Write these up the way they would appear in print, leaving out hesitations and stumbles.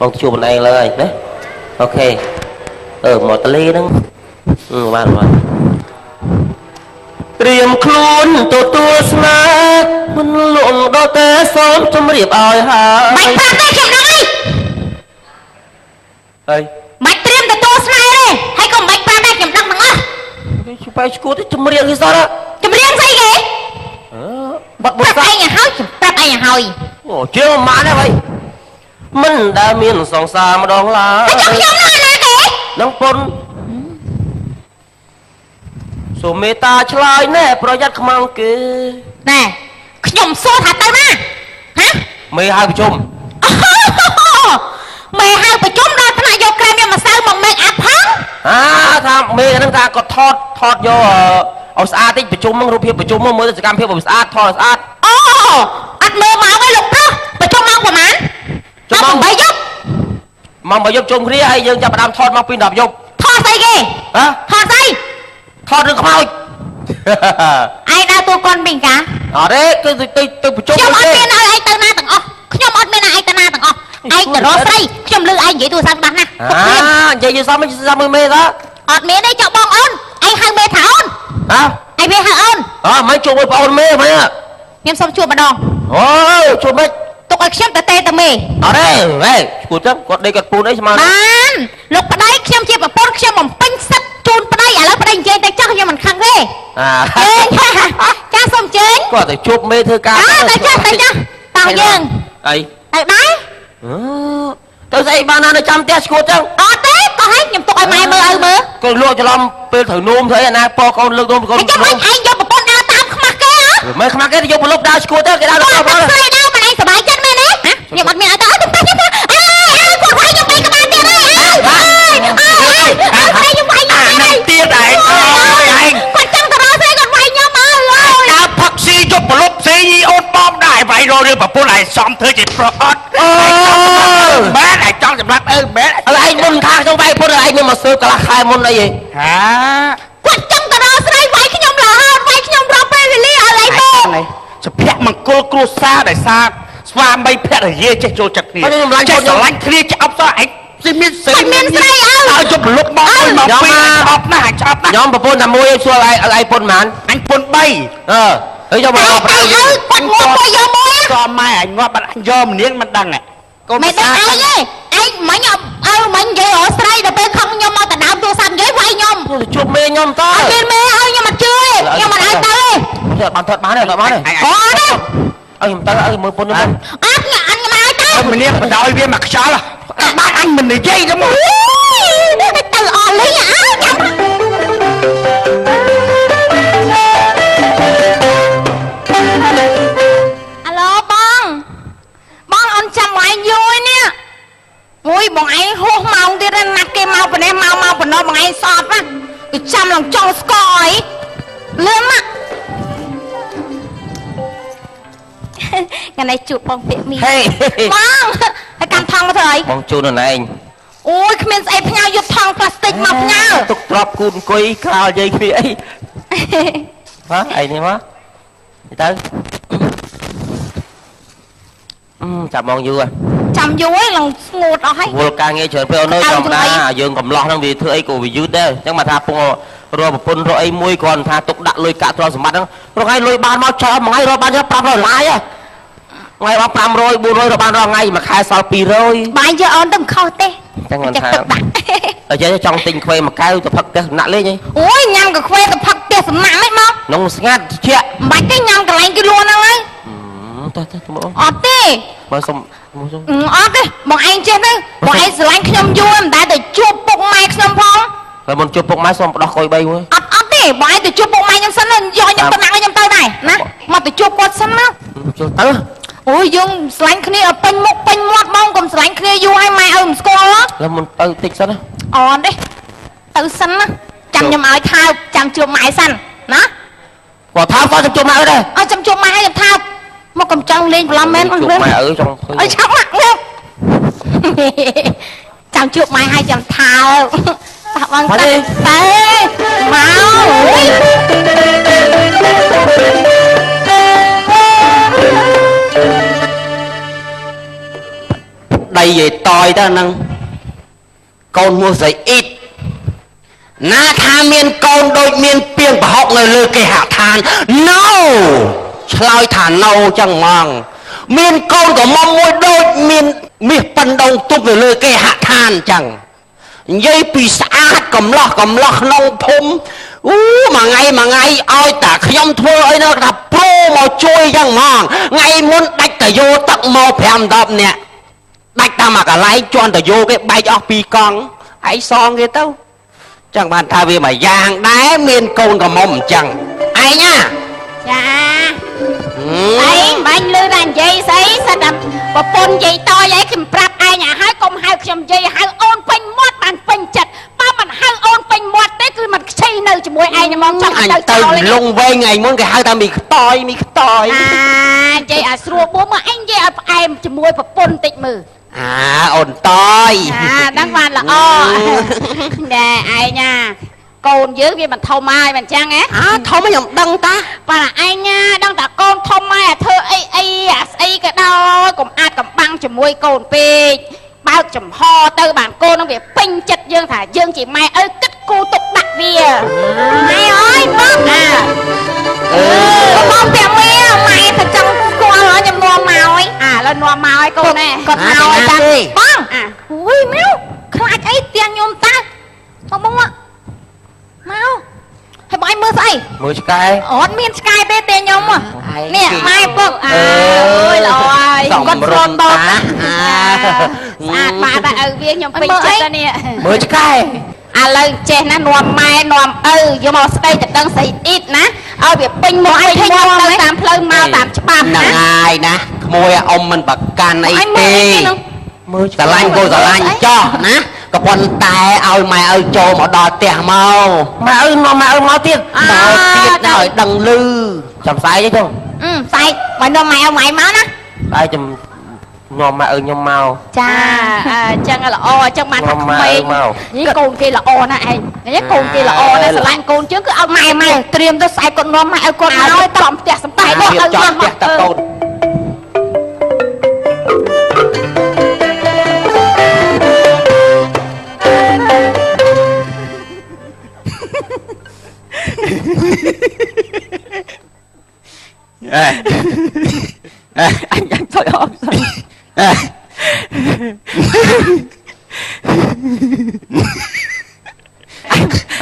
បងជួបខ្លួនឯងលើហើយណា OK អឺមកតលេហ្នឹងបាទបាទត្រៀមខ្លួនទទួលស្នេហ៍មិនលងដល់តែសូមជម្រាបឲ្យហើយ បាច់ប្រាប់ទេខ្ញុំដឹងអី ហើយ បាច់ត្រៀមទទួលស្នេហ៍ទេហើយក៏មិនបាច់ប្រាប់ដែរខ្ញុំដឹងទាំងអស់ គេបែកឈួតជម្រាបគេសោះ ចម្រៀងស្អីគេ អឺបាត់បុ ប្រាប់ សា ឯងឲ្យហើយខ្ញុំប្រាប់ឯងឲ្យហើយ អូជាងម៉ាក់ដែរហើយមិនដែលមានសង្សារម្ដងឡើ ហើយចុះ យ ខ្ញុំនៅណាគេ នឹងពុនសូមមេត្តាឆ្លើយណែប្រយ័ត្នខ្មាំងគេ ណែខ្ញុំសួរថាទៅណាហ៎ មេហៅប្រជុំ មេហៅប្រជុំដល់ថ្នាក់យកក្រែមយកម្សៅមក make up ផង អាថាមេហ្នឹងថាគាត់ថតថតយកឲ្យស្អាតតិចប្រជុំហ្នឹងរូបភាពប្រជុំហ្នឹងមើលទៅសកម្មភាពឲ្យស្អាតថតឲ្យស្អាត អូអត់មើលមកឯងលោកប្រុសប្រជុំម៉ោងប្រហែល ជុំម៉ោង ម៉ោង8យប់ ម៉ោង8យប់ជុំគ្នាហើយយើងចាប់ផ្ដើមថតមកពី10យប់ ថតស្អីគេ ហ៎ ថតស្អី ថតរឿងខ្មោច ឯងដើរតួកុនពីកា អត់ទេគឺទៅទៅប្រជុំ ខ្ញុំអត់ ទេ មានឲ្យឯងទៅណាទាំងអស់ខ្ញុំអត់មានឲ្យឯងទៅណាទាំងអស់ឯងទៅរកស្រីខ្ញុំលឺឯងនិយាយទូរស័ព្ទច្បាស់ណាស់ អានិយាយយល់សមសមមួយមេតា អត់មានទេចុះបងអូនឯងហៅមេថាអូន ហ៎ ឯងវាហៅអូន អើមិនជួបមួយប្អូនមេមែន ខ្ញុំសូមជួបម្ដង អូជួបមិន ទុកឲ្យខ្ញុំទៅទេទៅមេ អត់ទេហេឈួតចឹងគាត់ដេកគាត់ពូនអីស្មើ បានលោកប្តីខ្ញុំជាប្រពន្ធខ្ញុំបំពេញសិទ្ធជូនប្តីឥឡូវប្តីនិយាយទៅចោះខ្ញុំមិនខឹងទេ អា ជើញចាសូមជើញ គាត់ទៅជួបមេធ្វើការ អើទៅចាស់ទៅចាស់តោះយើង អី ទៅដែរ ទៅស្អីបានណានៅចាំផ្ទះឈួតចឹង អត់ទេក៏ឲ្យខ្ញុំទុកឲ្យម៉ែមើលឲ្យមើល គាត់លក់ច្រឡំពេលត្រូវនោមធ្វើអីអាណាពកូនលើកនោមកូន ហើយចាំឯងឯងយកប្រពន្ធដើរតាមខ្មាស់គេហ៎ មិនខ្មាស់គេយកប្រលប់ដើរឈួតទៅគេដើរ គាត់ ដល់ តែស្រីដើរមិនឯងសប្បាយចិត្តមែនទេខ្ញុំអត់មានឲ្យទៅអត់ទៅទៅអើអើគាត់វាយខ្ញុំបីក្បាលទៀតហើយអើអើអើអើស្រីខ្ញុំវាយខ្ញុំ អានឹងទៀតឯងអើយឯង គាត់ចង់ទៅរកស្រីគាត់វាយខ្ញុំអើយ ដើរផឹកស៊ីយកប្រលប់ស៊ីអូនបងដែរវាយរករឿងប្រពន្ធឯងសំធ្វើជាប្រុសអត់ អូ មែនឯងចង់សម្រាប់ឪមែន ឥឡូវឯងមុនថាខ្ញុំវាយពុនឯងមានមកស៊ើបកន្លះខែមុនអីហី ហា គាត់ចង់ទៅរកស្រីវាយខ្ញុំរហូតវាយខ្ញុំរាល់ពេលវេលាឲ្យឯងមើល សុភមង្គលគ្រួសារដោយសារស្វាមីភរិយាចេះចូលចិត្តគ្នាចេះស្រឡាញ់គ្នាចេះអបសរឯងស៊ីមានស្រី គាត់មានស្រីអើ ឲ្យយកប្រលប់មកមួយមកពីរឯងឆ្អប់ណាស់ឯងឆ្អប់ណាស់ ខ្ញុំប្រពន្ធតែមួយឯងសួរឯងឯងពុនប៉ុន្មាន អញពុន3 អឺហើយយកមក តែ ប្រ តែ ៅ ឪគាត់ងាប់មួយយកមួយ ក៏ម៉ែអញងាប់បាត់អញយកម្នាងមិនដឹងហ៎ កូន មិនដឹងឯងទេឯងមិញអត់ឪមិញនិយាយរកស្រីដល់ពេលខំខ្ញុំមកដណ្ដើមទូរស័ព្ទនិយាយវាយខ្ញុំ ទៅជួបមេខ្ញុំតើ អត់មានមេឲ្យខ្ញុំអត់ជឿទេខ្ញុំអត់ឲ្យទៅទេ បានថតបានទេថតបានទេ អញ អត់ទេ ឲ្យខ្ញុំទៅឲ្យមើលពុនខ្ញុំ អត់ខ្ញុំអត់ខ្ញុំឲ្យទៅ ម្នាងបណ្ដោយវាមកខ្យល់បានអញមិននិយាយទៅមក ទៅអស់លីងអើចាំអាឡូបងបងអូនចាំបងឯងយូរនេះមួយបងឯងហួសម៉ោងទៀតណាត់គេមកប៉ុណ្ណេះមកមកប៉ុណ្ណោះបងឯងសតណាគេចាំឡើងចង់ស្កអីលឿនមកថ្ងៃនេះជួបបងពាក្យមី ហេ បងហើយកាន់ថង់មកធ្វើអី បងជូនខ្លួនឯង អូយគ្មានស្អីផ្ញើយកថង់ផ្លាស្ទិកមកផ្ញើ ទុកទ្របគូនអង្គុយក្រោលនិយាយគ្នាអីហ៎ឯងនេះមកទៅអឺចាប់មកយូរ ចាំយូរឯងឡើងស្ងួតអស់ហើយ វល់ការងារច្រើនពេកអូនអើយធម្មតាយើងកំឡោះហ្នឹងវាធ្វើអីក៏វាយឺតដែរអញ្ចឹងមកថាពងរកប្រពន្ធរកអីមួយគ្រាន់ថាទុកដាក់លុយកាក់ទ្រព្យសម្បត្តិហ្នឹងរកឲ្យលុយបានមកចោលមួយថ្ងៃរកបាន500ដុល្លារថ្ងៃបាន500 400រកបានរាល់ថ្ងៃមួយខែសល់200 បាយយកអូនទៅមិនខុសទេ ចឹងមិនថា ចេះទឹកដាក់ អញ្ចឹងចង់ទិញខ្វេមួយកែវទៅផឹកផ្ទះសំណាក់លេងហី អូយញ៉ាំកាហ្វេទៅផឹកផ្ទះសំណាក់មិនមក ក្នុងស្ងាត់ត្រជាក់ មិនបាច់ទេញ៉ាំកន្លែងគេលក់ហ្នឹងហើយ តោះតោះមក អត់ទេ មកសុំមកសុំ អត់ទេបងឯងចេះទៅបងឯងស្រឡាញ់ខ្ញុំយូរមិនដែលទៅជួបពុកម៉ែខ្ញុំផង ហើយមុនជួបពុកម៉ែសុំផ្ដោះកុយ3មួយ អត់អត់ទេបងឯងទៅជួបពុកម៉ែខ្ញុំសិនយកខ្ញុំទៅណាក់ឲ្យខ្ញុំទៅដែរណាមកទៅជួបគាត់សិនមក ចូលទៅ អូយយើងស្រឡាញ់គ្នាឲ្យពេញមុខពេញមាត់ហ្មងកុំស្រឡាញ់គ្នាយូរហើយម៉ែឲ្យមិនស្គាល់ហ៎ แล้วមុនទៅតិចសិនណា អត់ទេទៅសិនណាចាំខ្ញុំឲ្យថើបចាំជួបម៉ែសិនណា គាត់ថាគាត់ជួបម៉ែអើដែរ ឲ្យចាំជួបម៉ែឲ្យខ្ញុំថើបមកកំចង់លេងបន្លំមែន ជួបម៉ែអើចង់ ឲ្យឆាប់មកងើបចាំជួបម៉ែឲ្យចាំថើបតោះបងទៅទៅមកអូយ ដី យាយតយទៅហ្នឹងកូនមួយស្រីអ៊ីតណាថាមានកូនដូចមានពីងប្រហុកនៅលើគេហដ្ឋាន No ឆ្លើយថា No ចឹងហ្មងមានកូនក៏មុំមួយដូចមានមាសប៉ុនដងទប់នៅលើគេហដ្ឋានចឹងនិយាយពីស្អាតកំឡោះកំឡោះក្នុងភូមិអូមួយថ្ងៃមួយថ្ងៃឲ្យតាខ្ញុំធ្វើអីនោះថាប្រូមកជួយចឹងហ្មងថ្ងៃមុនដាច់តយោទឹកមក5 10នាក់ដាច់តាមមួយកន្លែងជន់តយោគេបែកអស់ពីរកង់ឯងសងគេទៅចឹងបានថាវាមួយយ៉ាងដែរមានកូនកំមុំអញ្ចឹងឯងណា ចាឯងបាញ់លឺតែនិយាយស្អីសិតតែប្រពន្ធនិយាយតយអីខ្ញុំប្រាប់ឯងឲ្យហើយកុំហៅខ្ញុំនិយាយហៅអូនពេញមាត់បានពេញចិត្តបើមិនហៅអូនពេញមាត់ទេគឺមិនខ្ចីនៅជាមួយឯងហ្មងចង់ អញ ទៅ ទៅ ចោលឯង លងវែងថ្ងៃមុនគេហៅថាមីខ្តយមីខ្តយ អានិយាយឲ្យស្រួលបួមកឯងនិយាយឲ្យផ្អែមជាមួយប្រពន្ធតិចមើល អាអូនតយ អាដឹងបានល្អណែឯងណាកូនយើងវាមិនធំហើយមិនចឹងហ៎ អាធំខ្ញុំដឹងតា បាទឯងណាដឹងតែកូនធំហើយអាធ្វើអីអីអាស្អីក៏ដោយកុំអាចកំបាំងជាមួយកូនពេកបើកចំហទៅបានកូននឹងវាពេញចិត្តយើងថាយើងជាម៉ែឪគិតគូទុកដាក់វាម៉ែអើយបងអា អឺ បងពាក់មីម៉ែទៅចង់ស្គាល់ខ្ញុំនាំមកហើយអាឥឡូវនាំមកហើយកូនណែគាត់មកហើយតាបងអាអូយមកខ្លាចអីទាំងខ្ញុំតាបងបងមកហើយបងឯងមើលស្អី មើលឆ្កែ អត់មានឆ្កែទេទេខ្ញុំនេះម៉ែពុកអើយល្អហើយ សំរុំតាអា ស្អាតបាតតែឪវាខ្ញុំពេញចិត្តនេះ មើលឆ្កែ ឥឡូវចេះណានាំម៉ែនាំឪយកមកស្ដីទៅដឹងស្អីអ៊ីតណាឲ្យវាពេញមុខពេញមាត់ទៅតាមផ្លូវមកតាមច្បាប់ ហ្នឹង ណា ហើយណាក្មួយអ៊ំមិនប្រកាន់អីទេ មើល ស្រឡាញ់គោស្រឡាញ់ចោះណាក៏ប៉ុន្តែឲ្យម៉ែឪចូលមកដល់ផ្ទះមក ម៉ែឪនាំម៉ែឪមកទៀត មកទៀតណាឲ្យដឹងលឺ ចាំស្អែកទេចុះ អឺស្អែកមកនាំម៉ែឪម៉ែមកណា ស្អែកចាំនាំម៉ែឪខ្ញុំមក ចាអញ្ចឹងល្អអញ្ចឹងបានថា នាំម៉ែ ក្មេង ឪមក នេះកូនគេល្អណាស់ឯងនេះកូនគេល្អណាស់ស្រឡាញ់កូនជាងគឺឲ្យម៉ែម៉ែត្រៀមទៅស្អែកគាត់នាំម៉ែឲ្យគាត់មកចំផ្ទះសំបែក រៀប ឲ្យ ចំផ្ទះតកូន អេអេអញអញថយអស់អេ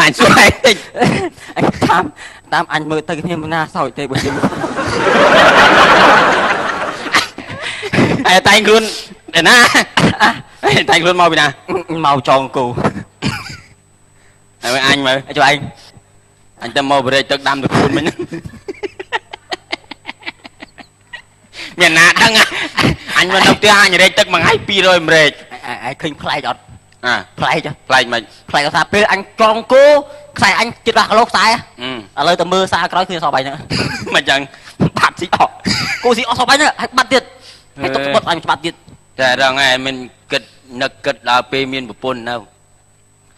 អញជួយតិចអញតាមតាមអញមើលទៅគ្នាមិនណាសោចទេបើជិះអែតែងខ្លួនឯណាតែងខ្លួនមកពីណាមកចងគូហើយអញមើលជួយឯងអញទៅមកបរិយទឹកដាំទៅខ្លួនមិញ មានណាដឹងអញមកនៅផ្ទះអញរែកទឹកមួយថ្ងៃ200ម្រេចឯងឃើញប្លែកអត់អាប្លែកប្លែកមិនប្លែកថាពេលអញចងគោខ្សែអញជិត10គីឡូខ្សែឥឡូវទៅមើលសារក្រោយឃើញសបៃហ្នឹងមិនចឹងបាត់ស៊ីអស់គោស៊ីអស់សបៃហ្នឹងហើយបាត់ទៀតហើយទុកស្បត់អញច្បាត់ទៀត តែរងឯងមិនគិតនឹកគិតដល់ពេលមានប្រពន្ធនៅ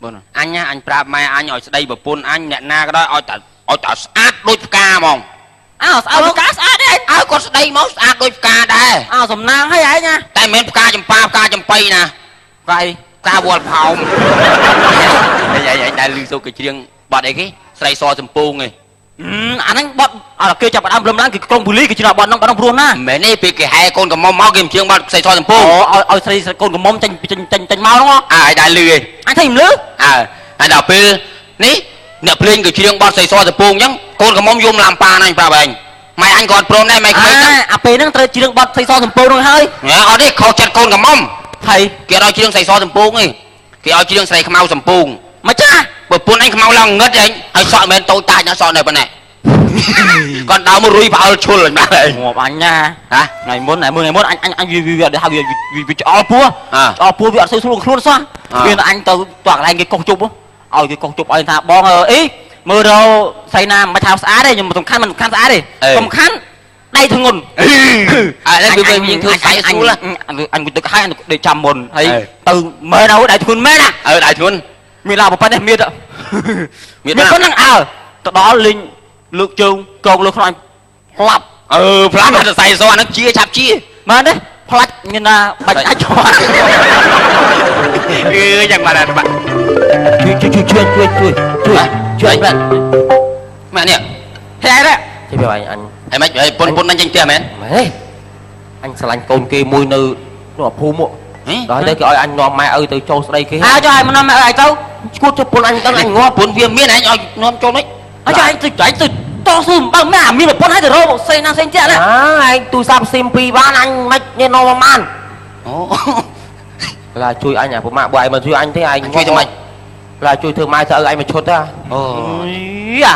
បង អញណាអញប្រាប់ម៉ែអញឲ្យស្ដីប្រពន្ធអញអ្នកណាក៏ដោយឲ្យតែឲ្យតែស្អាតដូចផ្កាហ្មង អើស្អាតផ្កាស្អាតទេ ឲ្យគាត់ស្ដីមកស្អាតដូចផ្កាដែរ អើសំណាងហើយឯងណា តែមិនមែនផ្កាចម្ប៉ាផ្កាចំប៉ីណា ផ្កាអី ផ្កាវល់ផោមអីអីដែលលឺសូគេច្រៀងបាត់អីគេស្រីសសំពងឯង អាហ្នឹងបត់អើគេចាប់ផ្ដើមរំឡើងគេក្រុងពូលីគេជឿបត់ហ្នឹងបត់ហ្នឹងព្រោះណា មិនមែនទេពេលគេហែកូនកំមុំមកគេមិនច្រៀងបាត់ស្រីសសំព អូ ង ឲ្យឲ្យស្រីកូនកំមុំចេញចេញចេញចេញមកហ្នឹង អើឲ្យដែលលឺឯង អញឃើញមិនលឺ អើហើយដល់ពេលនេះអ្នកភ្លេងគេច្រៀងបទស្រីសសំពងអញ្ចឹងកូនកំមុំយំឡាំប៉ាណាអញប្រាប់ឯងម៉ែអញក៏អត់ព្រមដែរម៉ែក្មេងហ្នឹង អាពេលហ្នឹងត្រូវច្រៀងបត់ស្រីសសំពងហ្នឹងហើយ ហ៎អត់ទេខុសចិត្តកូនកំមុំ ហើយ គេអត់ឲ្យច្រៀងស្រីសសំពងទេគេឲ្យច្រៀងស្រីខ្មៅសំពង មកចា បើពួនអញខ្មៅឡើងងឹតឯងហើយសក់មិនមែនតូចតាចណាសក់នៅប៉ុណ្ណេះ គាត់ដើរមករុយផ្អើលឈុលអញបាទឯង ងាប់អញណា ហ៎ ថ្ងៃមុនថ្ងៃមុនថ្ងៃមុនអញអញអញវាវាអត់ហៅវាវាឆ្អល់ពោះឆ្អល់ពោះវាអត់សូវស្រួលខ្លួនសោះវាអញទៅតកន្លែងគេកោសជប់ឲ្យគេកោសជប់ឲ្យថាបងអីមើលរកស្រីណាមិនថាស្អាតទេខ្ញុំសំខាន់មិនសំខាន់ស្អាតទេសំខាន់ដៃធ្ងន់ អើនេះវាយើងធ្វើស្អែកស្រួល អញទឹកហើយអញដេកចាំមុនហើយទៅមើលនៅដៃធ្ងន់មែនណា អើដៃធ្ងន់ មានឡាប៉ុណ្ណេះមាន មាន មានប៉ុណ្ណឹងអើទៅដល់លេងលើកជើងកងលើខ្លាញ់ផ្លាប់ អឺផ្លាប់តែស្អែកសអាហ្នឹងជាឆាប់ជា មែនទេ ផ្លាច់មានណាបាច់អាចឆ្វា អឺយ៉ាងបាត់បាត់ ជួយជួយជួយជួយជួយជួយជួយអញបាទ ម៉ែនេះ ហេដែរ ជួយប្រាប់អញអញ ហើយម៉េចហើយពុនពុនអញចេញផ្ទះមែន ម៉េអញស្រឡាញ់កូនគេមួយនៅនៅភូមិដល់ទៅគេឲ្យអញនាំម៉ែឪទៅចូលស្ដីគេ អើចុះឲ្យមកនាំម៉ែឪឲ្យទៅ ឈួតចុះពុនអញដឹងអញងាប់ ពុនវាមានឯងឲ្យនាំចូលនេះ អើចុះឯងទៅឯងទៅតស៊ូមិនបើម៉ែមានប្រពន្ធឲ្យទៅរកស្រីណាផ្សេងទៀតណា អើឯងទូរស័ព្ទស៊ីម2បានអញមិននេះនាំមកបាន អូ ឡាជួយអញអាពុម៉ាបើឯងមិនជួយអញទេឯង ជួយធ្វើម៉េច ឡាជួយធ្វើម៉ែធ្វើឪឯងមកឈុតទេ អូ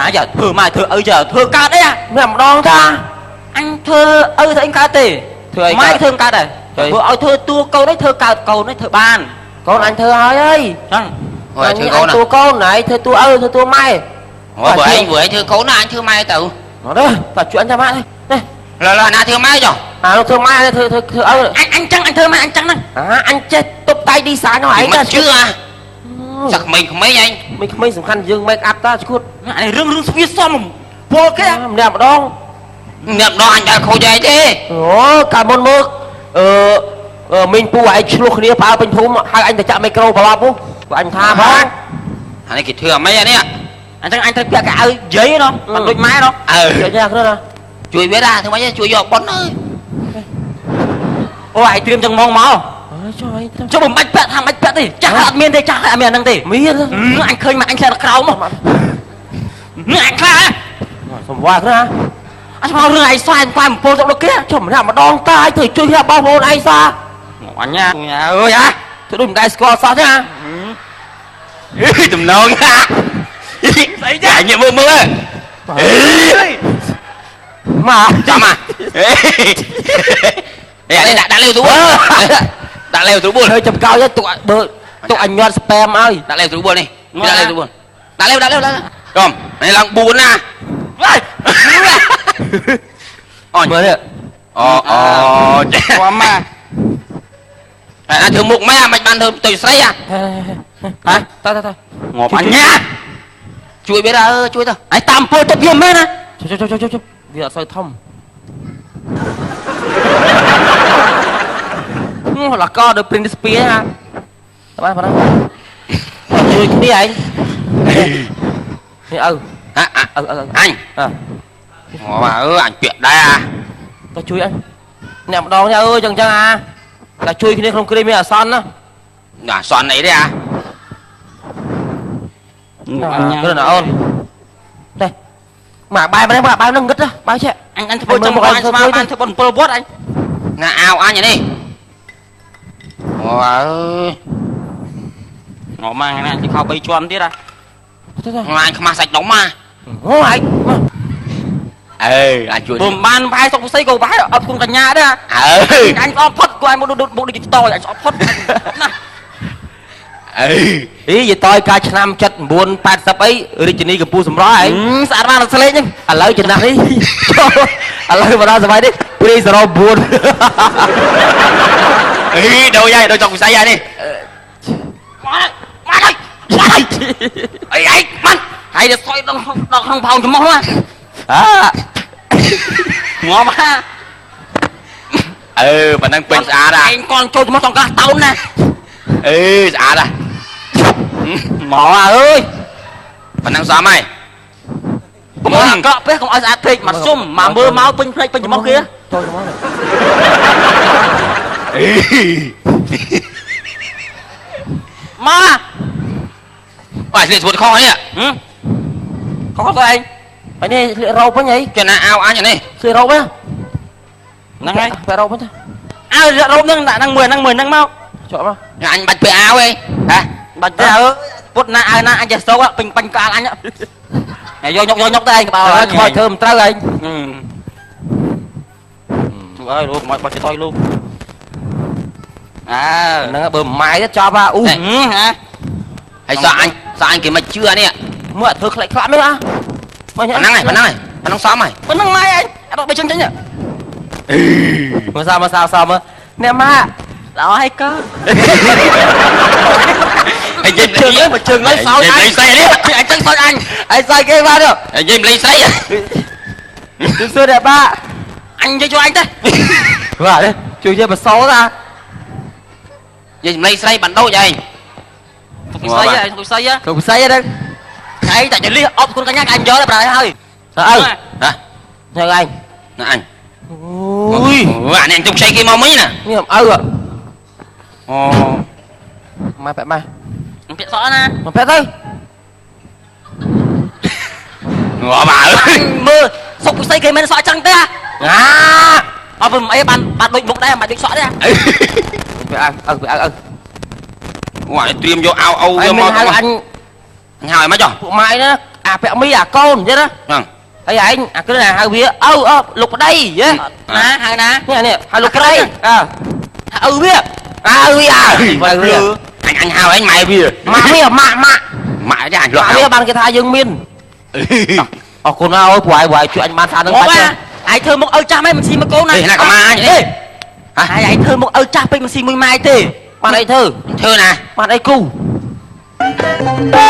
អាយ៉ាធ្វើម៉ែធ្វើឪចាធ្វើកើតអីអា មានម្ដងតា អញធ្វើឪធ្វើអីកើតទេ ធ្វើអី ម៉ែធ្វើកើតដែរ ធ្វើ ព្រោះឲ្យធ្វើតួកូននេះធ្វើកើតកូននេះធ្វើបានក ូនអញធ្វើហើយអី ចឹង អូយធ្វើកូន តួកូនឯងធ្វើតួឪធ្វើតួម៉ែ អូបើឯងបើឯងធ្វើកូនណាអញធ្វើម៉ែទៅ មកទៅតាជួយអញចាំម៉ាក់នេះ ឡើយណាធ្វើម៉ែចុះ អាលោកធ្វើម៉ែធ្វើធ្វើធ្វើឪ អញអញចឹងអញធ្វើម៉ែអញចឹងហ្នឹង អាអញចេះទប់ដៃឌីសាញហ្នឹងឯង មិនជឿអាសឹកក្មេងក្មេងឯង មិនក្មេងសំខាន់យើង make up តាឈួត អានេះរឿងរឿងស្វាសមពលគេ ម្នាក់ម្ដង អ្នកម្ដងអញដល់ខូចឯងទេ អូកាលមុនមកអឺមីងពូឯងឆ្លោះគ្នាផ្អើលពេញភូមិហៅអញទៅចាក់មីក្រូប្រឡប់ហ៎ព្រោះអញថាផង អានេះគេធ្វើអាម៉េចអានេះ អញ្ចឹងអញត្រូវពាក់កៅអៅយាយណោះមិនដូចម៉ែណោះ អើ ជួយញ៉ាំគ្នាណា ជួយវាដែរធ្វើម៉េចជួយយកប៉ុនអើយ អូឯងត្រៀមចឹងហ្មងមក អើចុះឯង ចុះមិនបាច់ពាក់ថាមិនបាច់ពាក់ទេចាស់អត់មានទេចាស់អត់មានអាហ្នឹងទេ មាន អញឃើញមកអញខ្លាចដល់ក្រោមមកអញខ្លាច សំវ៉ាគ្នា អញស្មានរឿងឯងស្វែងខ្វែអំពូលទៅដូចគេ ចុះម្នាក់ម្ដងតាឯងធ្វើជួយគ្នាបងប្អូនឯងសា អញអើយអា ធ្វើដូចមិនដែលស្គាល់សោះទេអា អីតំណងស្អីចាញៀកមើលមើលអេ មក ចាំអាអេអានេះដាក់ដាក់លេវទូបដាក់លេវទូប ធ្វើចំកោយទុកបើទុកអញញាត់ spam ឲ្យ ដាក់លេវទូបនេះដាក់លេវទូបដាក់លេវដាក់លេវដាក់កុំនេះឡើង4ណាអូ មើលនេះ អូអូចា គាត់មក អាធ្វើមុខម៉ែមិនបានធ្វើទៅស្រីអា ហ៎តើតើតើ ងាប់អញ ជួយវាដែរអើជួយទៅ ឯងតាមពលទៅវាមែនណា ចុះចុះចុះចុះវាអត់សូវធំលកដូច Prince Spear ណាតើបានប៉ុណ្ណាជួយគ្នាឯងនេះឪ ហ៎ ឪឪ អញ អើ អូអើអញពាក់ដែរអា ទៅជួយអញអ្នកម្ដងនេះអើយចឹងចឹងអាតែជួយគ្នាក្នុងគ្រាមានអាសន្នណា អាសន្នអីទេអា អញ គ្រាណាអូនទេមកបាយនេះមកបាយនឹងងឹតបាយចេះ អញអញធ្វើចឹងមកអញស្មានបានធ្វើប៉ុន7វត្តអញ ណាអាវអញនេះអូអើយ ងមកថ្ងៃនេះខោ3ជាន់ទៀតហ่ะ ទៅទៅ អញខ្មាស់សាច់ដុំអា អូឯងមក អើអញជួយ ពុំបានប្រហែលសុកផ្សៃក៏ប្រហែលអត់គុំកញ្ញាដែរ អើ អញស្អប់ផុតគាត់ឲ្យមកដូចមុខដូចតយអញស្អប់ផុតណា អើ អីយាយតយកាលឆ្នាំ79 80អីរាជធានីកម្ពុជាសម្រស់ឯង ស្អាតបានស្លេកហ្នឹង ឥឡូវចំណាស់នេះចូលឥឡូវមកដល់សម័យនេះព្រី09 អីដូចហើយដូចចុកវិស័យហើយនេះ មកមកហើយមកហើយអីអីមិនហើយទៅសយដល់ដល់ក្នុងផោងច្មោះណា អា ងាប់ហា អឺប៉ណ្ណឹងពេញស្អាតអា ឯងកនចូលច្មោះតង្កាសតោនណា អឺស្អាតអា មកអើយ ប៉ណ្ណឹងសមហើយ កុំឲ្យអាក្រក់ពេកកុំឲ្យស្អាតពេកមកសុំមកមើលមកពេញភ្នែកពេញច្មោះគេ ចូលច្មោះនេះ អី មក បាទស្លៀកស្ពុតខុសនេះ ខុសទៅឯង ហើយនេះស្លៀករ៉ូបវិញអី ចំណាអាវអញនេះ ស្លៀករ៉ូបហ្នឹង ហ្នឹងហើយ ពាក់រ៉ូបវិញទៅ អើរ៉ូបហ្នឹងដាក់ហ្នឹងមួយហ្នឹងមួយហ្នឹងមក ជាប់មក អញបាច់ពាក់អាវឯងហ៎ បាច់ទេអើពុតណាអើណាអញចេះសោកពេញបាញ់ក្បាលអញហើយយកញុកយកញុកទៅឯងក្បាល ហើយខ្មោចធ្វើមិនត្រូវឯង ជួយអើយលោកមកបាច់ទៅលោកអើ ហ្នឹងបើម៉ែទៅចប់ហ่าអូ ហ៎ ហើយសក់អញសក់អញគេមិនជឿអានេះ មើលធ្វើខ្លាច់ខ្លាក់មែនអាមក ប៉ុណ្ណឹងហើយប៉ុណ្ណឹងហើយប៉ុណ្ណឹងសមហើយ ប៉ុណ្ណឹងម៉ែឯងអត់បីជើងចេញ មកសោមកសោសោមើលអ្នកម៉ាក់ ល្អហើយកូន ហើយនិយាយ ជើងលើមកជើងលើសោចអញ និយាយស្អីនេះ អញចឹងសោចអញ ឯងសើចគេបានទេ និយាយម្លេះស្អី ជិះសួរអ្នកម៉ាក់ អញនិយាយជួយអញទេ បាទទេ ជួយជាបសោតា និយាយសម្លេងស្រីបានដូចឯង ពុកស្អីឯងពុកស្អី គ្រប់ផ្សៃហ្នឹង ឯងតែចលិះអប់គុណកញ្ញាអញយកទៅប្រហែលហើយ ទៅឪ ហ៎ ញ៉ាំឯង ណាអញ អូយ អូអានេះអញទុំខ្ចីគេមកមិញណា នេះឪ អូ ម៉ែប៉ែម៉ែ ពាក់សក់ណា មកប៉ែទៅ ងាប់អើយ មើលសុកពិសីគេមិនសក់ចឹងទេ អា អត់មិនអីបានបានដូចមុខដែរមិនដូចសក់ទេ ប៉ែឪប៉ែឪឪ អូអានេះត្រៀមយកអោអូ ឯង វាមក មិនហៅអញ អញហៅឲ្យមកចុះ ពួកម៉ាយណាអាពាក់មីអាកូនចឹងណា ហ្នឹង ហើយឯងអាគ្រឿងហៅវាឪអើលោកប្តីយេ ណាហៅណា នេះនេះហៅលោកប្តីអើឪវាអើវាអើវា អញអញហៅឯងម៉ែវា ម៉ាក់វាម៉ាក់ម៉ាក់ ម៉ាក់ចាអញលក់ ម៉ាក់វាបានគេថាយើងមានអរគុណណាអូយព្រោះឯងព្រោះឯងជួយអញបានថានឹង មក បាច់ ឯងធ្វើមុខឪចាស់មិនមិនស៊ីមួយកូនណា នេះណាកម្មាអញនេះ ហ៎ឯងធ្វើមុខឪចាស់ពេកមិនស៊ីមួយម៉ែទេ បានអីធ្វើ ធ្វើណា បានអីគូ ឯងអា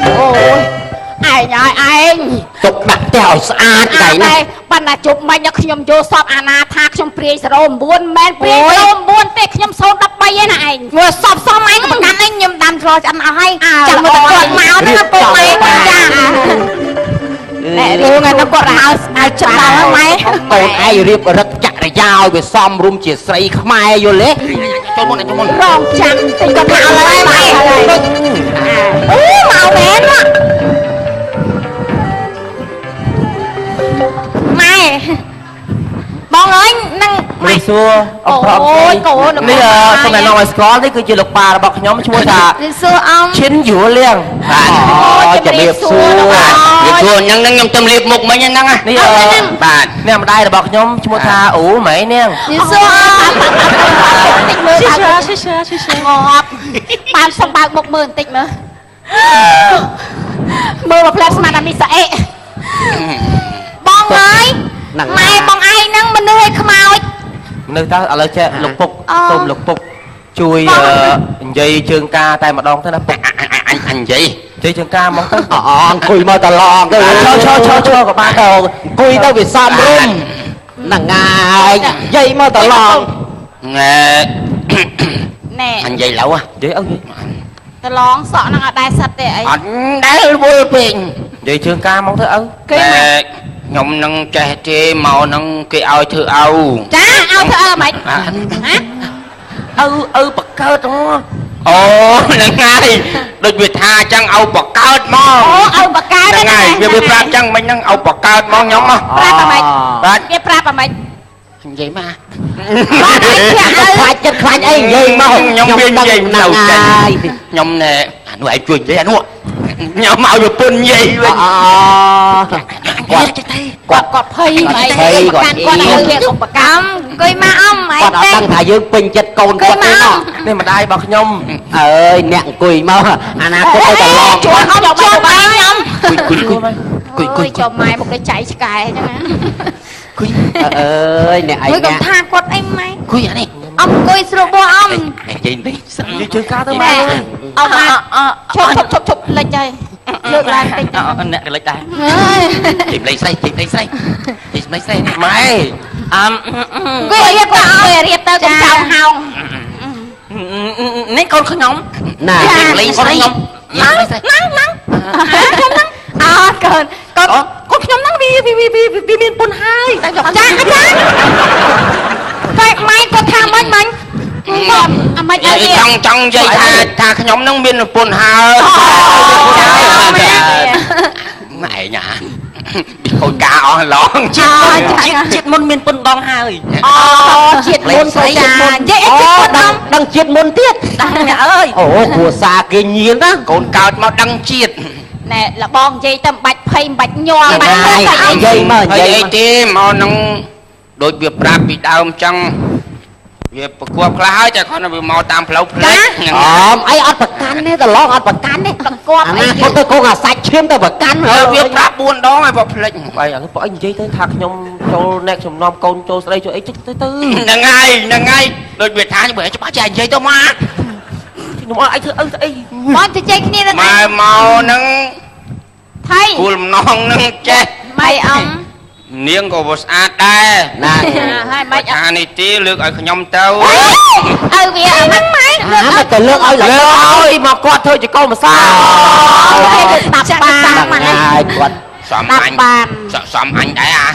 អូយឯងហើយឯង ទុកដាក់ផ្ទះឲ្យស្អាតដៃណា តែប៉ុន្តែជប់មិញខ្ញុំយកសពអាណាថាខ្ញុំព្រាយ09មិនមែនព្រាយ09ទេខ្ញុំ013ឯណាឯងមើលសពសមឯងក៏ប្រកាន់ឯងខ្ញុំដាំឆ្លោឆ្អិនអស់ហើយចាំមើលគាត់មកណាពុកម៉ែចាណែរឿងហ្នឹងគាត់ហៅហៅចិត្តដល់ហើយម៉ែ កូនឯងរៀបរឹកចរិយាឲ្យវាសមរម្យជាស្រីខ្មែរយល់ទេ ចូលមុនចូលមុន រងចាំតិចគាត់ថាអត់ហើយម៉ែអូមកមែនម៉ែបងអើយនឹងម៉ែ នេះសួរអបអ អូយកូន នេះសូមណែនាំឲ្យស្គាល់នេះគឺជាលោកប៉ារបស់ខ្ញុំឈ្មោះថា សួរអម ឈិនយូលៀង បាទ អូជំរាបសួរ បាទវាសួរហ្នឹងហ្នឹងខ្ញុំទៅលាបមុខមិញហ្នឹងណា នេះ បាទ អ្នកម្ដាយរបស់ខ្ញុំឈ្មោះថាអូម៉ែនាង សួរអមតិចមើលឈឺឈឺឈឺឈឺងាប់បានសុំបើកមុខមើលបន្តិចមើលមើលមកផ្លែស្មានតែមីសាអេបងអើយម៉ែបងឯងហ្នឹងមនុស្សឲ្យខ្មោច នៅតើឥឡូវចេះលោកពុកសូមលោកពុកជួយនិយាយជើងការតែម្ដងទៅណាពុក អញអញអញនិយាយ និយាយជើងការហ្មងទៅ អអង្គុយមកតឡងទៅ ឈរឈរឈរឈរក៏បាន ទៅអង្គុយទៅវាសមរម្យហ្នឹងហើយនិយាយមកតឡង ណែ ណែ អញនិយាយឡូវ និយាយឪ តឡងសក់ហ្នឹងអត់ដែរសិតទេអី អត់ដែលវល់ពេក និយាយជើងការហ្មងទៅឪ គេ តែខ្ញុំនឹងចេះទេមកនឹងគេឲ្យធ្វើឪ ចាឲ្យធ្វើអើមិនហ៎ ឪឪបកើតហ៎ អូហ្នឹងហើយដូចវាថាអញ្ចឹងឲ្យបកើតមក អូឲ្យបកើត ហ្នឹងហើយវាវាប្រាប់អញ្ចឹងមិញហ្នឹងឲ្យបកើតមកខ្ញុំមក ប្រាប់អាម៉េច បាទ គេប្រាប់អាម៉េច និយាយមក បងឯងជាឪ ខ្លាចចិត្តខ្លាចអីនិយាយមក ខ្ញុំវានិយាយ ហ្នឹង នៅចេញ ហើយ ខ្ញុំណែអានោះឯងជួយនិយាយអានោះខ្ញុំឲ្យប្រពន្ធនិយាយវិញ អ គាត់ចេះទេ គាត់ គាត់ភ័យគាត់កាន់គាត់ឲ្យវាកុំប្រកម្មអង្គុយមកអំឯង គាត់អត់ ទេ ដឹងថាយើងពេញចិត្តកូនគាត់ទេណោះ នេះម្ដាយរបស់ខ្ញុំ អើយអ្នកអង្គុយមកអនាគតទៅតឡង ជួនអត់ជួនម៉ែខ្ញុំ គុយគុយគុយ គុយចូលម៉ែមកដូចចៃឆ្កែអញ្ចឹងណា គុយ អើយអ្នកឯង មួយកុំ អ្នក ថាគាត់អីម៉ែ គុយអានេះ អំអង្គុយស្រួលបោះអំ និយាយបន្តិចស្ និយាយជើងការទៅម៉ែ អំឈប់ឈប់ឈប់ឈប់លិចហើយលើកឡើងតិច អ្នកកលិចដែរ ហើយ ទីម្លេះស្រីទីម្លេះស្រីទីម្លេះស្រីនេះ ម៉ែ អឹម អង្គុយរៀបទៅអង្គុយរៀបទៅកុំចោលហោង នេះកូនខ្ញុំ ណា ទីម្លេះស្រី ខ្ញុំ ហ្នឹងហ្នឹងហ្នឹងខ្ញុំហ្នឹងអត់កូនកូនកូនខ្ញុំហ្នឹងវាវាវាវាមានពុនហើយតែចាអាចារ្យតែម៉ែគាត់ថាមិញមិញបងអាម៉េចឲ្យវា ចង់ចង់និយាយថាថាខ្ញុំនឹងមានប្រពន្ធហើយម៉ែញ៉ាពីខូចការអស់ឡង ជាតិជាតិមុនមានពុនដងហើយ អូជាតិមុនចានិយាយអី អូ ជាតិមុន ដឹងដឹងជាតិមុនទៀត ដឹងអ្នកអើយ អូគ្រួសារគេញៀនណា កូនកើតមកដឹងជាតិ ណែលបងនិយាយទៅមិនបាច់ភ័យមិនបាច់ញ័រមិនបាច់ ហើយ ភ័យអី និយាយមកនិ ហើយ យាយមក អីទេមកនឹងដូចវាប្រាប់ពីដើមចឹងវាប្រកួតខ្លះហើយតែគាត់វាមកតាមផ្លូវផ្លេចហ្នឹង អមអីអត់ប្រកាន់ទេតឡងអត់ប្រកាន់ទេ ប្រកប អ អី នាគតទៅគង់អាសាច់ឈាមទៅប្រកាន់ ហើយវាប្រាប់4ដងហើយបើផ្លេច បែរអាពួកឯងនិយាយទៅថាខ្ញុំចូលអ្នកខ្ញុំនាំកូនចូលស្រីចូលអីតិចទៅទៅ ហ្នឹងហើយហ្នឹងហើយដូចវាថាបើច្បាស់ចេះនិយាយទៅមក ខ្ញុំអត់អីធ្វើឪស្អី បងជជែកគ្នានឹង ម៉ែមកហ្នឹង ថៃ គូលម្នងហ្នឹងចេះ ម៉េចអ៊ំ នាងក៏វាស្អាតដែរ ណា ហើយម៉េច ថានេះទេលើកឲ្យខ្ញុំទៅ ឪវាហ្នឹងម៉ែ អាមកទៅលើកឲ្យ លើកឲ្យមកគាត់ធ្វើជាកូនម្សា គេស្ដាប់បាន ហ្នឹងហើយគាត់ សំ ស្ដាប់ អញ បាន សំអញដែរអា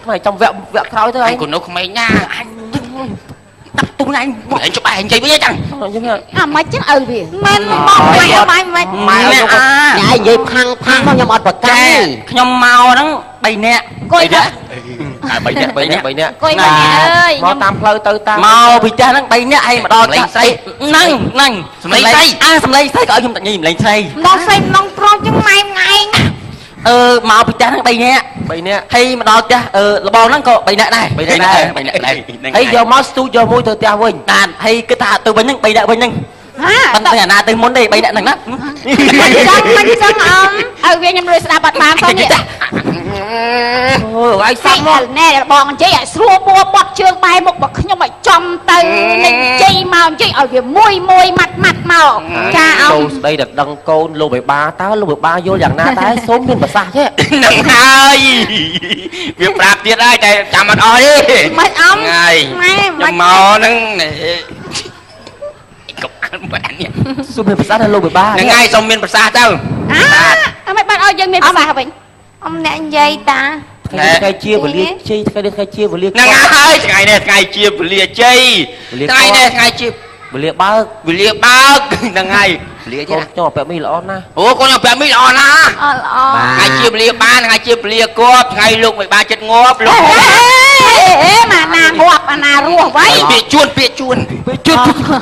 ខ្មែរចាំវគ្គវគ្គក្រោយទៅឯង អញក៏នៅក្មេងណា អញតាប់ទូណៃ ឯងច្បាស់ឯងនិយាយវិញចឹង អាម៉េចចឹងឪវាមិនបងម៉ែម៉ែម៉ែ ម៉ែអា ញ៉ៃនិយាយផាំងផាំងមកខ្ញុំអត់ប្រ ចែ កាន់ ខ្ញុំមកហ្នឹង3នាក់ គួយ តែ3នាក់ 3នាក់3នាក់ គួយម៉ែអើយ មកតាមផ្លូវទៅតាម មកពីផ្ទះហ្នឹង3នាក់ហើយមកដល់ផ្ទះស្អីហ្នឹងហ្នឹងអាសំឡេងស្រីក៏ឲ្យខ្ញុំតែញីសំឡេងស្រី ម្ដងស្រីម្ដងប្រុសចឹងម៉ែម៉ែ អឺមកពីផ្ទះហ្នឹង3នាក់ 3នាក់ ហើយមកដល់ផ្ទះអឺលបងហ្នឹងក៏3នាក់ដែរ 3នាក់ដែរ 3នាក់ដែរ ហើយយកមកស្ទូចយកមួយទៅផ្ទះវិញ បាទហើយគិតថាទៅវិញហ្នឹង3នាក់វិញហ្នឹង ហា ប៉ុន្តែអាណាទៅមុនទេ3នាក់ហ្នឹងណា មិនចឹងមិនចឹងអ៊ំឪវាខ្ញុំលួយស្ដាប់បាត់បានផងនេះ អូឯង សា សាប់មក ប់ណែបងនិយាយឲ្យស្រួលបួបត់ជើងបែរមុខរបស់ខ្ញុំឲ្យចំទៅនឹងនិយាយមកនិយាយឲ្យវាមួយមួយម៉ាត់ម៉ាត់មកចាអ៊ំ ចូលស្ដីតែដឹងកូនលោកបេបាតើលោកបេបាយល់យ៉ាងណាដែរសូមមានប្រសាសន៍ទេ ហ្នឹងហើយវាប្រាប់ទៀតហើយតែចាំអត់អស់ទេ មិនអ៊ំ ហើយ ម៉ែ ខ្ញុំមកហ្នឹងនេះកុំអានបែននេះ សូមមានប្រសាសន៍ដល់លោកបេបា ហ្នឹងហើយសូមមានប្រសាសន៍ទៅ អាអាមិនបានឲ្យយើងមានប្រសាសន៍វិញអ៊ំអ្នកនិយាយតា ថ្ងៃនេះថ្ងៃជាវលាជ័យថ្ងៃនេះថ្ងៃជាវលា ហ្នឹងហើយថ្ងៃនេះថ្ងៃជាពលាជ័យថ្ងៃនេះថ្ងៃជា វលាបើក វលាបើកហ្នឹងហើយវលា កូ ទៀត នខ្ញុំអពាក់មីល្អណាស់ អូកូនខ្ញុំ5មីល្អណាស់ អល្អ ថ្ងៃជាពលាបានថ្ងៃជាពលាគប់ថ្ងៃលោកមិនបានចិត្តងាប់លោក អេម៉ាណាងាប់អាណារស់វ៉ៃ ពាក្យជួនពាក្យជួន ពេលជឿ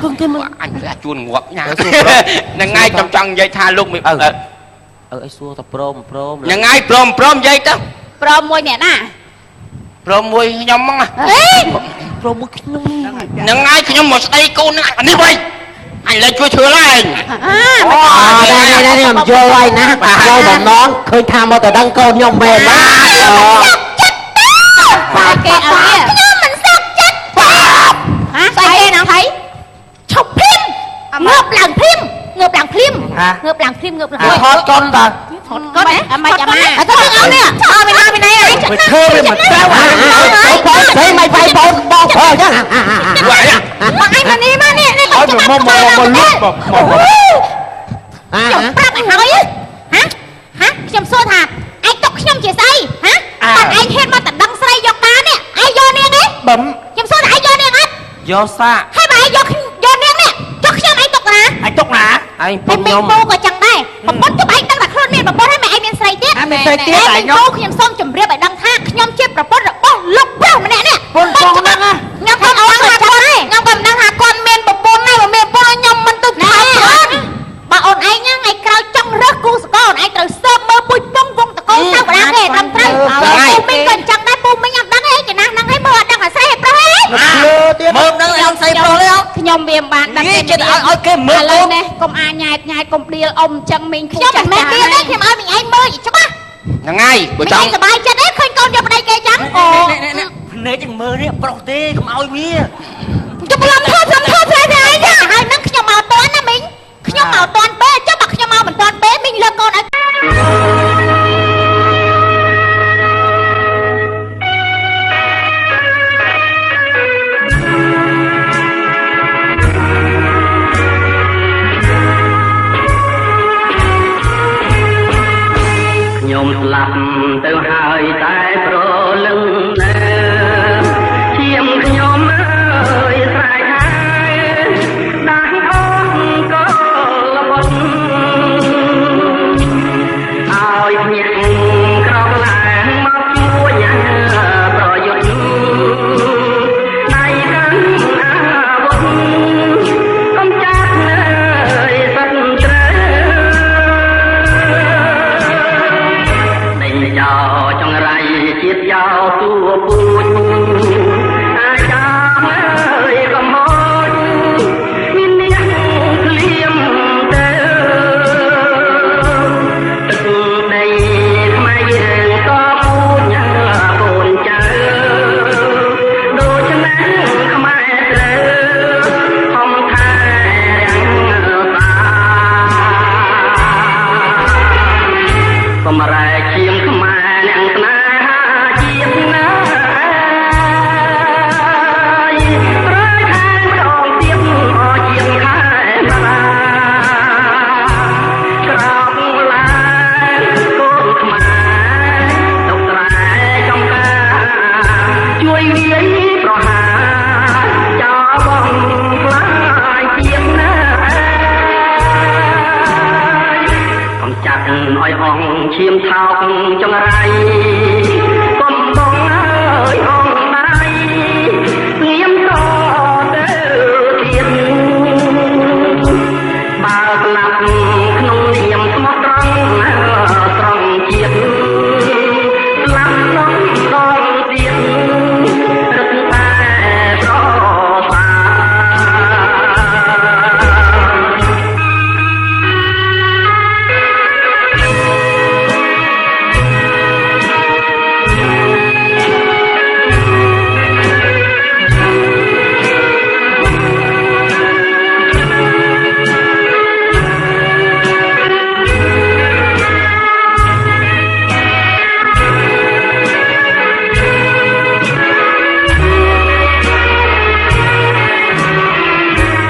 ពឹងគេមក អញពាក្យជួនងាប់ញ៉ាហ្នឹងហើយខ្ញុំចង់និយាយថាលោកមិន អើអីសួរតែព្រមព្រម ហ្នឹងហើយព្រមព្រមនិយាយទៅ ព្រមមួយអ្នកណា ព្រមមួយខ្ញុំហ្មង អេ ព្រមមួយខ្ញុំ ហ្នឹងហើយខ្ញុំមកស្ដីកូនហ្នឹងនេះវិញអញលែងជួយធ្វើឡើង អា អូនេះនេះខ្ញុំយល់ហើយណាយល់បំណងឃើញថាមកទៅដឹងកូនខ្ញុំមែនណា បាគេអើខ្ញុំមិនសក់ចិត្តបាហ៎ស្អីគេហ្នឹងថៃឈប់ភ្លាមងើបឡើងភ្លាមងើបឡើងភ្លាមងើបឡើងភ្លាមងើបឡើង ថតកូនតា ថតកូនអាម៉េចអាម៉ាអត់ទៅអត់នេះអត់ពីណាពីណាអី វាធ្វើវាមិនត្រូវអា បងស្រីមិនវាយបងបងព្រោះចឹង មកឯងមកនេះមកនេះនេះ ឲ្យមកមកមកលុបមកមក ខ្ញុំប្រាប់ឲ្យហើយហ៎ហ៎ខ្ញុំសួរថាឯងຕົកខ្ញុំជាស្អីហ៎បាត់ឯងហ៊ានមកតដឹងស្រីយកតានេះឯងយកនាងទេ បំ ខ្ញុំសួរថាឯងយកនាងអត់ យកសាក ហើយបើឯងយកយកនាងនេះចុះខ្ញុំឯងຕົកណា ឯងទុកណា ឯង ហើយ ពុំខ្ញុំ មីងពូក៏ចឹងដែរប្រពន្ធចុះឯងដឹងតែខ្លួនមានប្រពន្ធហើយមិនឯងមានស្រីទៀត អាមានស្រីទៀត តែ ឯង មីងពូខ្ញុំសូមជម្រាបឲ្យដឹងថាខ្ញុំជាប្រពន្ធរបស់លោកប្រុសម្នាក់នេះ ពុនផងហ្នឹងណា ខ្ញុំក៏មិនដឹងថាគាត់ខ្ញុំក៏មិនដឹងថាគាត់មានប្រពន្ធដែរបើមានប្រពន្ធខ្ញុំមិនទៅថើបគាត់បើអូនឯងហ្នឹងថ្ងៃក្រោយចង់រើសគូសកលអូនឯងត្រូវសើបមើលពុជពងវងតកូលទៅបដាគេត្រឹមត្រូវពូមីងក៏អញ្ចឹងដែរពូមីងអត់ដឹងទេចំណាស់ហ្នឹងឯងមើលអត់ដឹងអាស្រីឯប្រុសឯង លើទៀត មើលហ្នឹងឲ្យស្រីប្រុសទេអត់ ខ្ញុំវាមិនបានដឹង នេះចិត្តឲ្យឲ្យគេមើល ឥឡូវនេះកុំអាញ៉ែតញ៉ែតកុំដៀលអ៊ំអញ្ចឹងមីងខ្ញុំមិនមែនដៀលទេខ្ញុំឲ្យមីងឯងមើលឲ្យច្បាស់ ហ្នឹងហើយបើចង់ មីងឯងសប្បាយចិត្តទេឃើញកូនយកប្តីគេចឹងអូ នេះភ្នែកចឹងមើលនេះប្រុសទេកុំឲ្យវា ជប់ឡំធប់ឡំធប់ផ្លែផ្លែឯងហើយនឹងខ្ញុំមកតន់ណាមីងខ្ញុំមកតន់ពេចុះបើខ្ញុំមកមិនតន់ពេមីងលើកកូនឲ្យ ខ្ញុំស្លាប់ទៅហើយតែប្រលឹងណែឈាមខ្ញុំអើយស្រែកហើយដាស់អស់កលបុត ឈាមថោកចង្រៃកុំបងអើយអងដៃស្ងៀមតទៅទៀតបើស្លាប់ក្នុងនាមស្មោះត្រង់ត្រង់ជាតិស្លាប់ដល់ដល់ទៀតរឹតតែប្រសើរ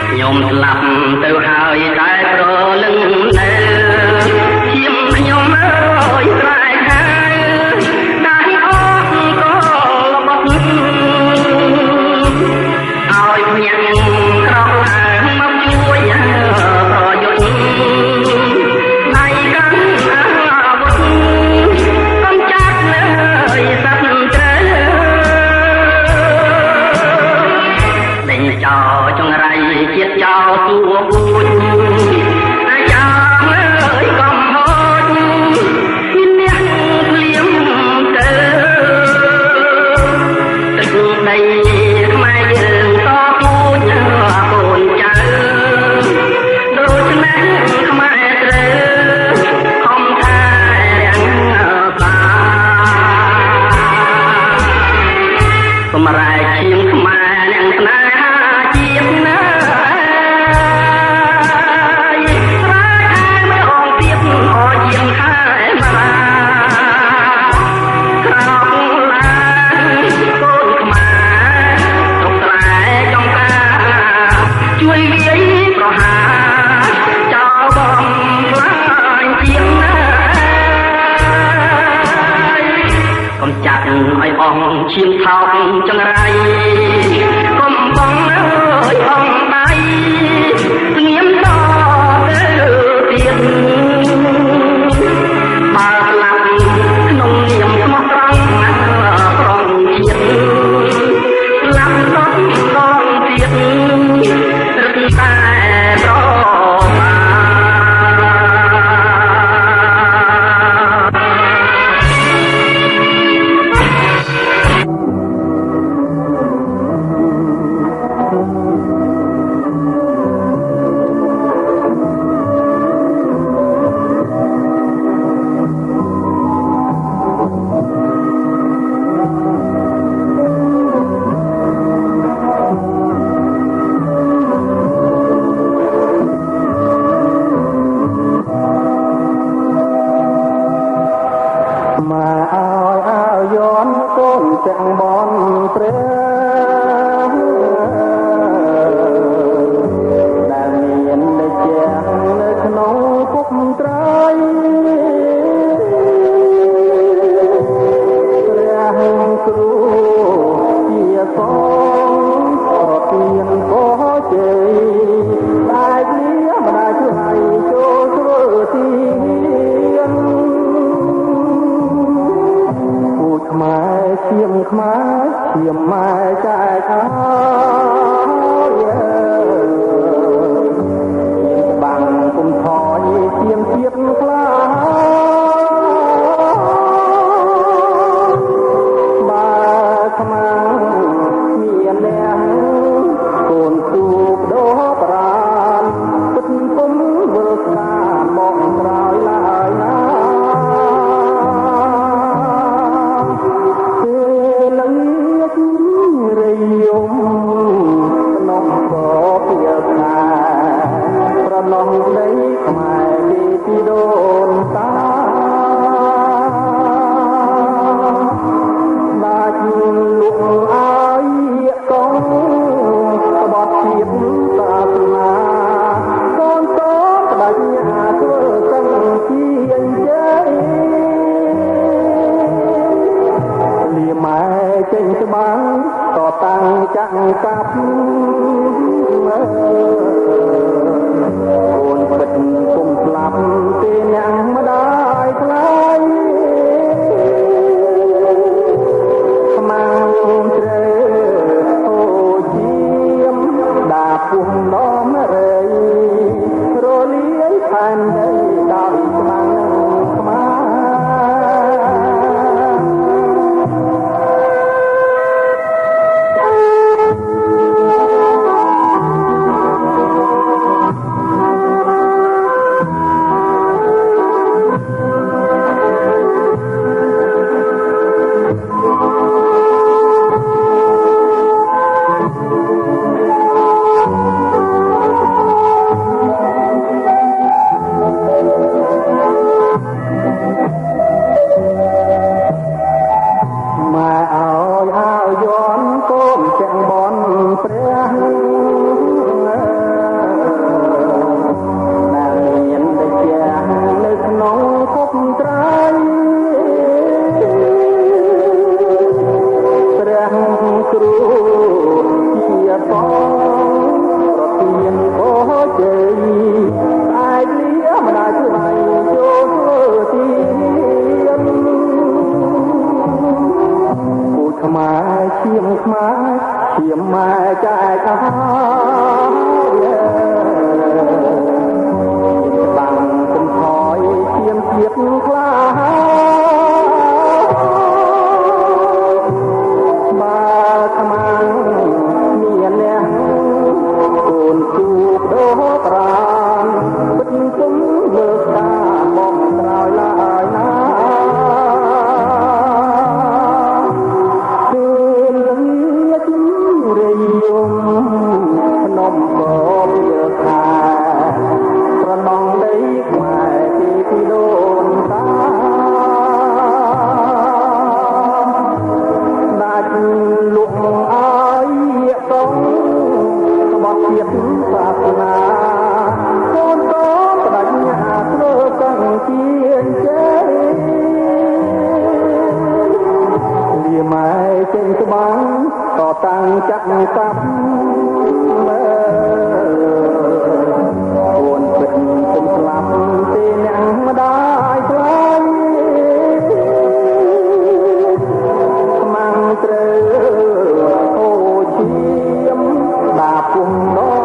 ខ្ញុំស្លាប់ទៅហើយតែប្រលឹងនៅឈាមខ្ញុំអើយស្រែកហៅដៃអស់ក៏ល្បត់ឲ្យភ្ញាក់ក្រោកឡើងមកជួយប្រយុទ្ធដៃកាន់អាវុធកំចាត់លើសត្វត្រូវ ដេញចោលចង្រៃជាតិចោលសួរពូជអាចារ្យអើយកំហូចមានអ្នកភ្លៀងទៅទឹកដីខ្មែរយើងតពូជកូនចៅដូច្នេះខ្មែរត្រូវខំថែរក្សា សម្រែកឈាមខ្មែរអ្នកស្នេហាជាតិណាយស្រែកថែមអងទៀតអជាងខែមរាក្រោកឡើងកូនខ្មែរទុកស្រែចំការជួយវាយប្រហារចោលបំផ្លាញជាងណាយកុំចាក់ឲ្យអងឈាមថោកចង្រៃកុំបងអើយអងដៃស្ងៀមតទៅទៀតបើស្លាប់ក្នុងនាមស្មោះត្រង់ត្រង់ជាតិស្លាប់ដល់ដល់ទៀតរឹតតែប្រមា ម៉ែឲ្យអើយន់កូនទាំងបនព្រះដែលមាននៅជានៅក្នុងគុកត្រៃព្រះគ្រូជាសងប្រទានក៏ជ័យតែលៀម្ដាយជួយចូលធ្វើទីពូជខ្មែរឈាមខ្មែរឈាមម៉ែចែកអើយឈាមបាំងគុំថយឈាមជាតិខ្លាបើខ្មាំងមានអ្នកកូនទូបដូរប្រានពិតគុំវិលស្កាមកក្រោយឡើយណាពេលល្ងាចរិយមក្នុងកពីខែប្រឡងដីខ្មែរពីពីដូនតាដាច់លក់អាយកងក្បត់ជាតិសាសនាកូនតបដញ្ញាធ្វើសឹងជាអញ្ជើញលីម៉ែចេញច្បាំងក៏តាំងចាំងកាប់អូនពិតគុំស្លាប់ទេអ្នកម្ដាយថ្លៃ អ្នកបនព្រះដែលមានតែជានៅក្នុងភពត្រៃព្រះគ្រូជាបងប្រទានបជ័យឯកលាម្ដាយថ្លៃចូលធ្វើទានពូជខ្មែរឈាមខ្មែរឈាមម៉ែចែកអើយបាំងកំថយឈាមជាតិក្លាហានបើខ្មាំងមានអ្នកកូនជួបដូរប្រានពិតគុំលើកតាមកក្រោយឡើយណាពេលលាជរិយមភ្នំកបយើខែប្រណងដីខ្មែរពីពីដូនតាដាច់លក់អើយកងក្បត់ជាតិសាសនាកូនតបដញ្ញាធ្វើកងជាជ័យលាម៉ែចេញស្បាំងតតាំងចាក់កាប់មើអូនពិតពុំស្លាប់ទេអ្នកម្ដាយថ្លៃខ្មាំងត្រូវអូឈាមដាពុំដ